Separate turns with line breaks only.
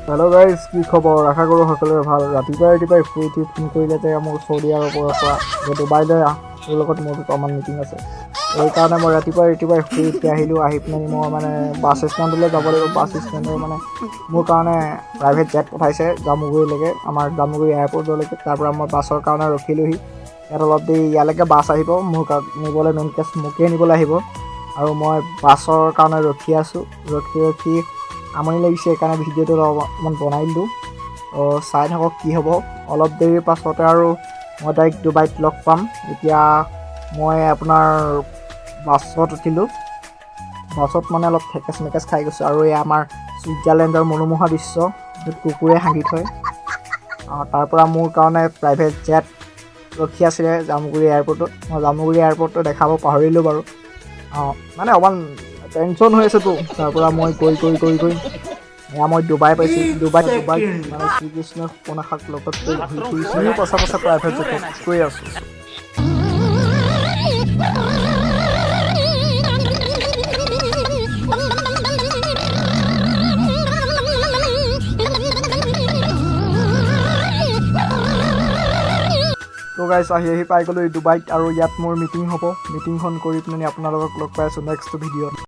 Hello' guys, কি খবৰ? আশা কৰোঁ সকলোৰে ভাল। ৰাতিপুৱাই ৰাতিপুৱাই শুই উঠি ফোন কৰিলে যে মোৰ চৌদি আৰবৰ পৰা যে ডুবাইলৈ আহ, তোৰ লগত মোৰ দুটামান মিটিং আছে। সেইকাৰণে মই ৰাতিপুৱাই ৰাতিপুৱাই শুই উঠি আহিলোঁ। আহি পিনে মই মানে বাছ ষ্টেণ্ডলৈ যাব লাগিব। বাছ ষ্টেণ্ডৰ মানে মোৰ কাৰণে প্ৰাইভেট জেট পঠাইছে জামুগুৰিলৈকে, আমাৰ জামুগুৰি এয়াৰপৰ্টলৈকে। তাৰপৰা মই বাছৰ কাৰণে ৰখিলোহি ইয়াত অলপ দেৰি। ইয়ালৈকে বাছ আহিব মোৰ নিবলৈ, মেইন কেছ মোকেই নিবলৈ আহিব। আৰু মই বাছৰ কাৰণে ৰখি আছোঁ। ৰখি ৰখি আমনি লাগিছে, সেইকাৰণে ভিডিঅ'টো অলপমান বনাই দিলোঁ। তো চাই থাকক কি হ'ব অলপ দেৰিৰ পাছতে আৰু মই ডাইৰেক্ট ডুবাইত লগ পাম। এতিয়া মই আপোনাৰ বাছত উঠিলোঁ। বাছত মানে অলপ থেকেচ মেকেচ খাই গৈছোঁ। আৰু এয়া আমাৰ ছুইজাৰলেণ্ডৰ মনোমোহা দৃশ্য, য'ত কুকুৰে হাগি থয়। তাৰ পৰা মোৰ কাৰণে প্ৰাইভেট জেট ৰখি আছিলে জামুগুৰি এয়াৰপৰ্টত। মই জামুগুৰি এয়াৰপৰ্টটো দেখাব পাহৰিলোঁ বাৰু। মানে অকণমান টেনশ্যন হৈ আছেতো। তাৰপৰা মই গৈ গৈ গৈ গৈ এয়া মই ডুবাই পাইছোঁ। ডুবাই ডুবাইত মানে শ্ৰীকৃষ্ণৰ শূৰ্পনখাক লগত লৈ ঘূৰি ফুৰিছোঁ। ময়ো পাছে পাছে প্ৰাইভেট জেটত গৈ আছোঁ। তো গাইছ, আহি আহি পাই গ'লোঁ ডুবাইত আৰু ইয়াত মোৰ মিটিং হ'ব। মিটিংখন কৰি পিনে আপোনালোকক লগ পাই আছোঁ নেক্সট ভিডিঅ'ত।